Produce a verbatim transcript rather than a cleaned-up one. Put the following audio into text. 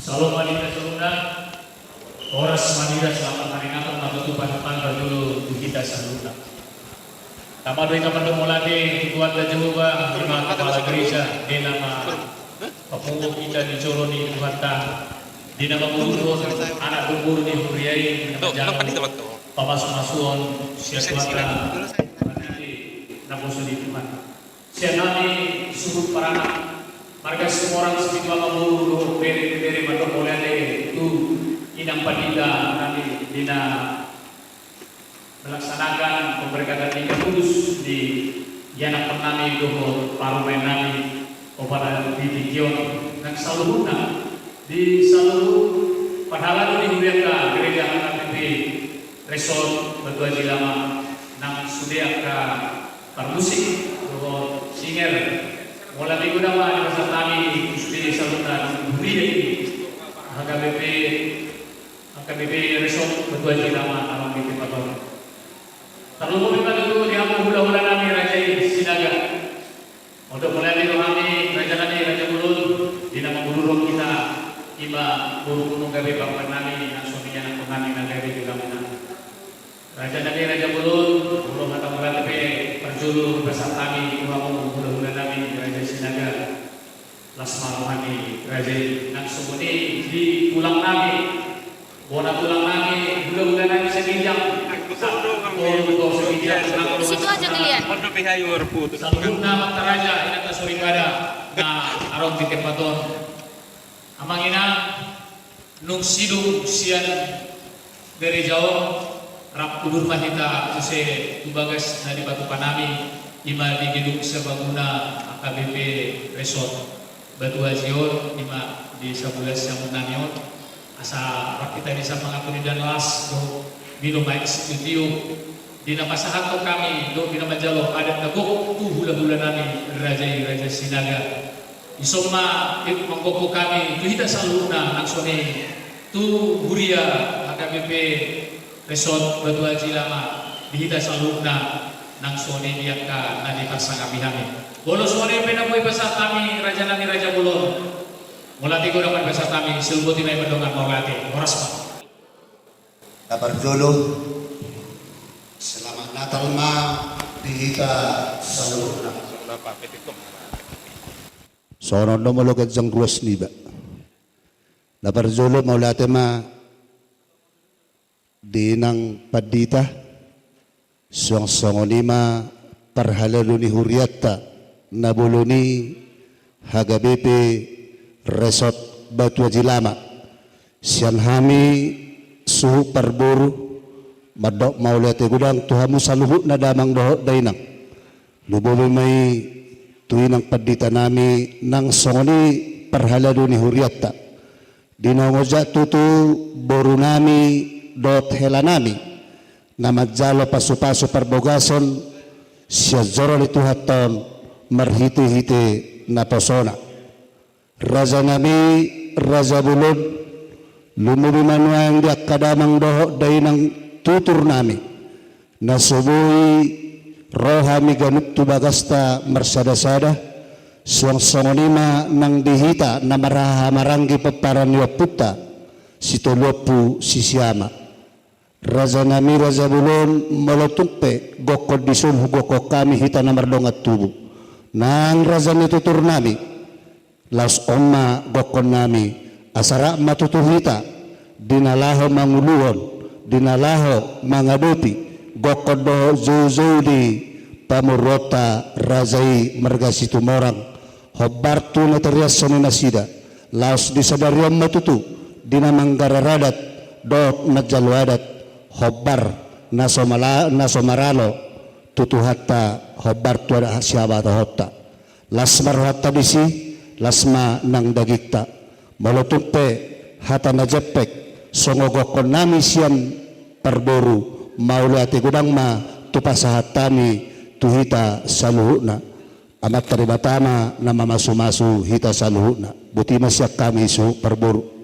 Salom ma di hita saluhutna. Horas ma di hita, selamat maringaton ma tutu pasahat parjolo tu hita saluhutna. Tama do hita mandok mauliate tu Tuhanta Jahowa, ima Kepala Gereja, di na mapapungu hita di joro ni Tuhanta, di na mangudurhon anak dohot boru ni huria i, di na manjalo pamasumasuon sian Tuhanta, naposo ni Tuhan. Sian hami suhut paranak marga Situmorang, Sipitu Ama, boru dohot bere-bere mandok mauliate tu inang pandita nami di na melaksanakan pemberkatan nikah kudus di ianakhon nami dohot parumaen nami, Opa na di tingki on, nang saluhutna di saluhut parhalado ni huria angka gereja H K B P Resort Batu Aji Lama, nang sude angka parmusik dohot singer. Mauliate godang ma dipasahat hami tu sude saluhutna di huria i, H K B P, H K B P Resort Batu Aji Lama, arong di tempat on. Tarlumobi ma tutu di hamu hulahula nami raja i Sinaga. Mandok mauliate do hami raja nami, raja bolon, di na mangudurhon hita, ima boru nami gabe parumaen nami, nang songon i anakhon nami na gabe godangna. Raja nami, raja bolon, molo hata mauliate pe parjolo dipasahat hami tu hamu hulahula nami raja Sinaga. Las ma roha ni raja i, nang songon i di tulang nami, bona tulang nami, hulahula nami saginjang. Situ aja ngeliat. Saluhutna amanta raja, inanta soripada na adong di tempat on. Amang inang, dung sidung sian gereja on, rap udur ma hita muse tu bagas na dipatupa nami, ima di gedung serbaguna H K B P Resort Batu Aji on, ima di sabulasiangun nami on. Asa rap hita di sian mangatur indahan las dohot minum aek sitiotio, di na pasahathon hami dohot di na manjalo adat na gok tu hulahula nami raja i, raja Sinaga. Dison ma ingkon manggokhon hami tu hita saluhutna, nang songon i tu huria H K B P Resort Batu Aji Lama, di hita saluhutna, nang songon i di angka na diparsangapi hami. Molo songon i pe na boi pasahat hami raja nami, raja bolon, mauliate godang ma dipasahat hami, silop boti nami mandongani mauliate. Horas ma. Na parjolo, selamat Natal ma di hita saluhutna. Songon on do molo ganjang ruas niba. Na parjolo mauliate ma di inang pandita, suang songon i ma parhalado ni hurianta na bolon i, H K B P Resort Batu Aji Lama. Sian hami suhut parboru mandok mauliate godang tu hamu saluhutna damang dohot dainang. Lumobi ma i tu inang pandita nami nang songon i parhalado ni hurianta. Di na ongojak tutu boru nami dohot hela nami na manjalo pasupasu parbagason sian joro ni Tuhanta on marhitehite naposona. Raja nami, raja bolon, lumobi ma nuaeng di angka damang dohot dainang tutur nami, na so boi ro hami ganup tu bagasta marsadasada, suang songon i ma nang di hita na marhahamaranggi pomparan ni ompunta, Sitolu Ompu Sisiama. Raja nami, raja bolon, molo tung pe gokhon dison hugokhon hami hita na mardongan tubu nang raja ni tutur nami, laos on ma gokhon nami, asa rap ma tutu hita di na laho manguluhon, di na laho mangadopi gokhon dohot joujou ni pamoruonta raja i marga Situmorang, hombar tu na tariashon ni nasida, laos di sadari on ma tutu di na manggarar adat dohot manjalo adat, hombar na so mala-, na so maralo tu Tuhanta, hombar tu adat sihabatahonta. Las ma rohanta disi, las ma nang dagingta. Molo tung pe hata na jempek songon gokhon nami sian parboru, mauliate godang ma tu pasahat hami tu hita saluhutna. Amanta Debata ma na mamasumasu hita saluhutna. Boti ma sian hami suhut parboru.